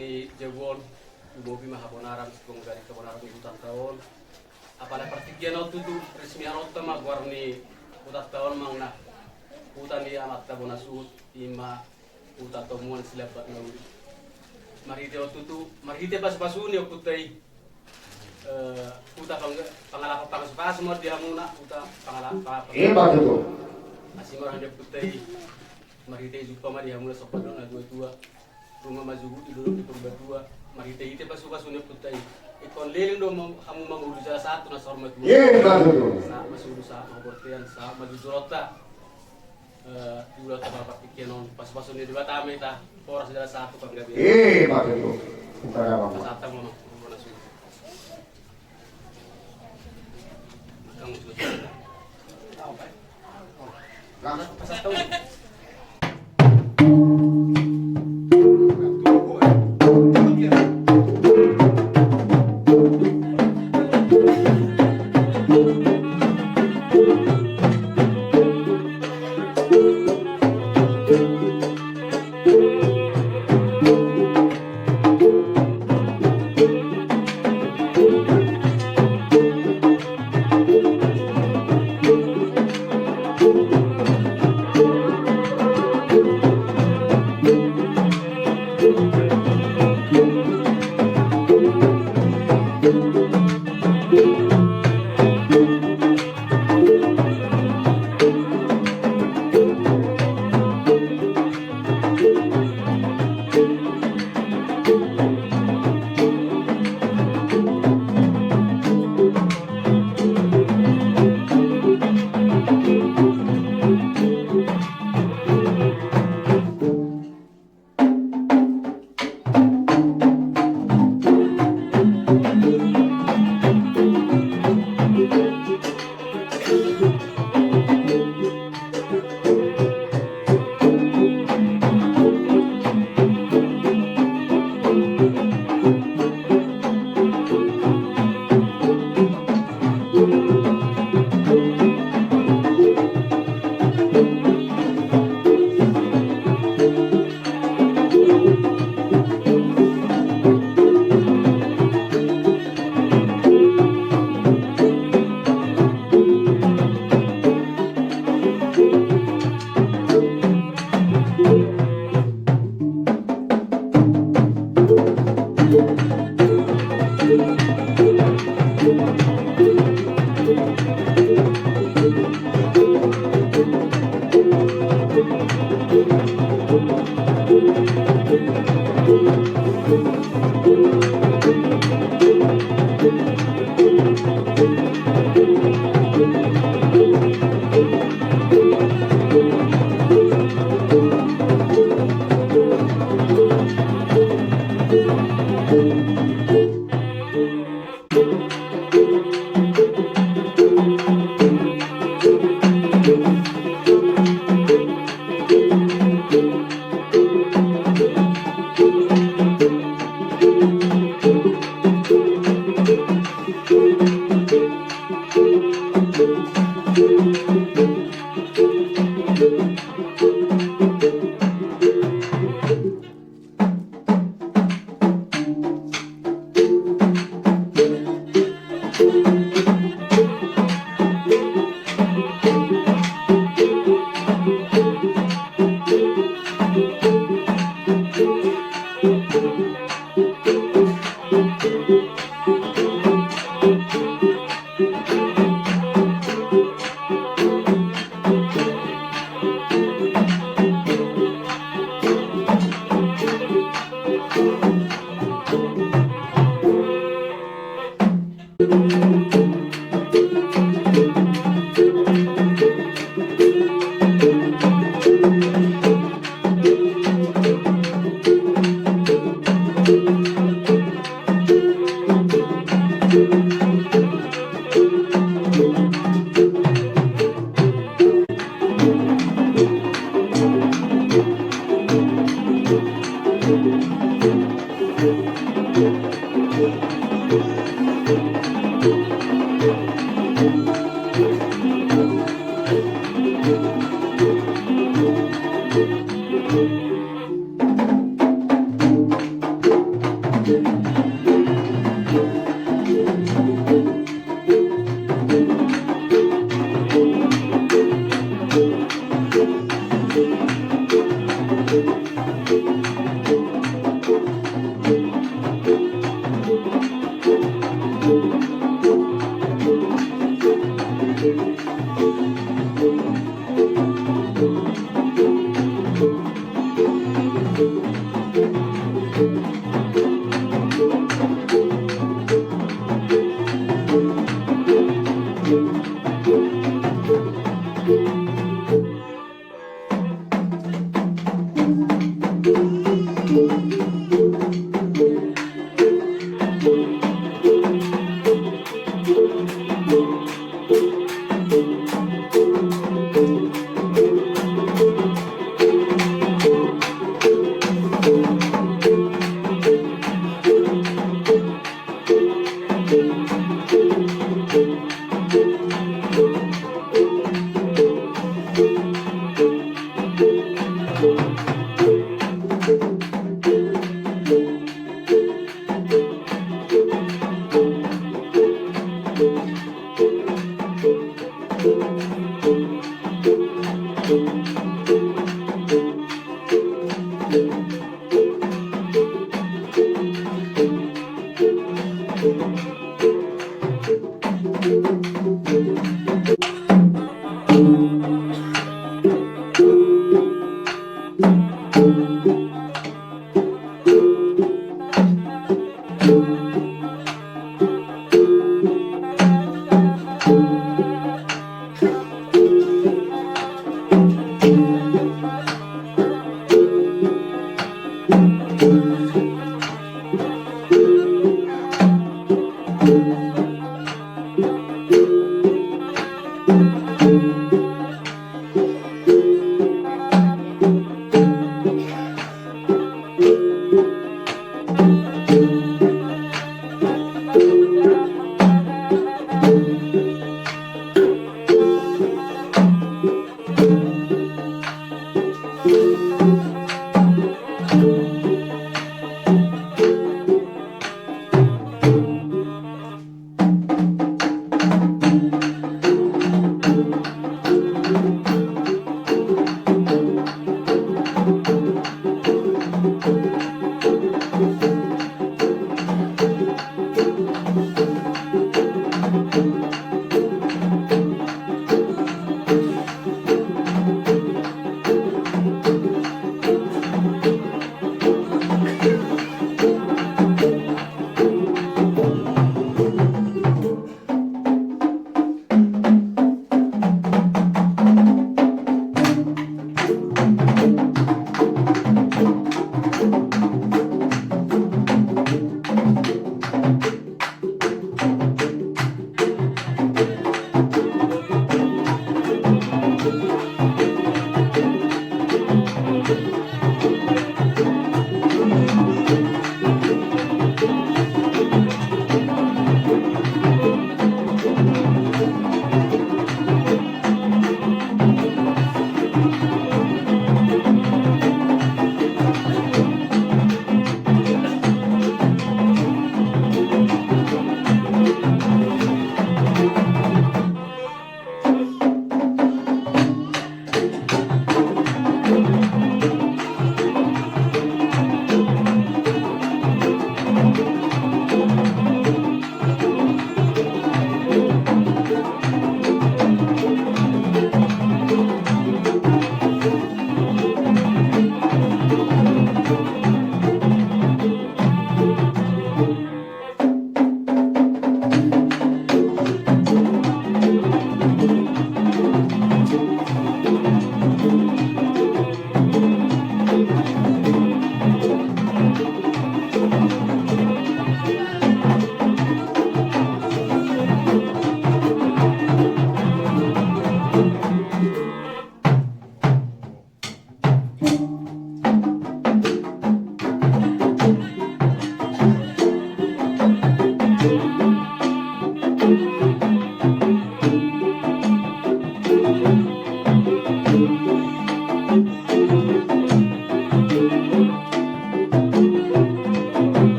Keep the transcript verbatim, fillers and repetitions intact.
Di jabu on, lumobi ma habonaran, siponggaling habonaran di hutanta on. Apala partingkian on tutu, resmianonta ma goar ni hutanta on manang na huta ni amanta bona suhut, ima huta tomuan silambat na uli. Marhite on tutu, marhite pasupasu ni ompunta i. Eh, huta pang-, pangalapan pangasupasu ma di hamuna, huta pangalapan. Ima tutu. Asi ma roha ni ompunta i. Marhite i jumpa ma di hamuna somba dohot na tuatua. Ruma ma juhut di dolok ni Purbatua. Marhitehite pasupasu ni ompunta i. Ingkon leleng do ma-, hamu mangolu jala sahat tu na saur matua. Ima tutu. Sahat ma solu, sahat ma bontean, sahat ma jujur ota. Eh, di ulaonta partingkian on, pasupasu ni Debata ma i tahe, horas jala sahat tu panggabean. Ima tutu. Pasahat ma, ma, ma, ma, ma.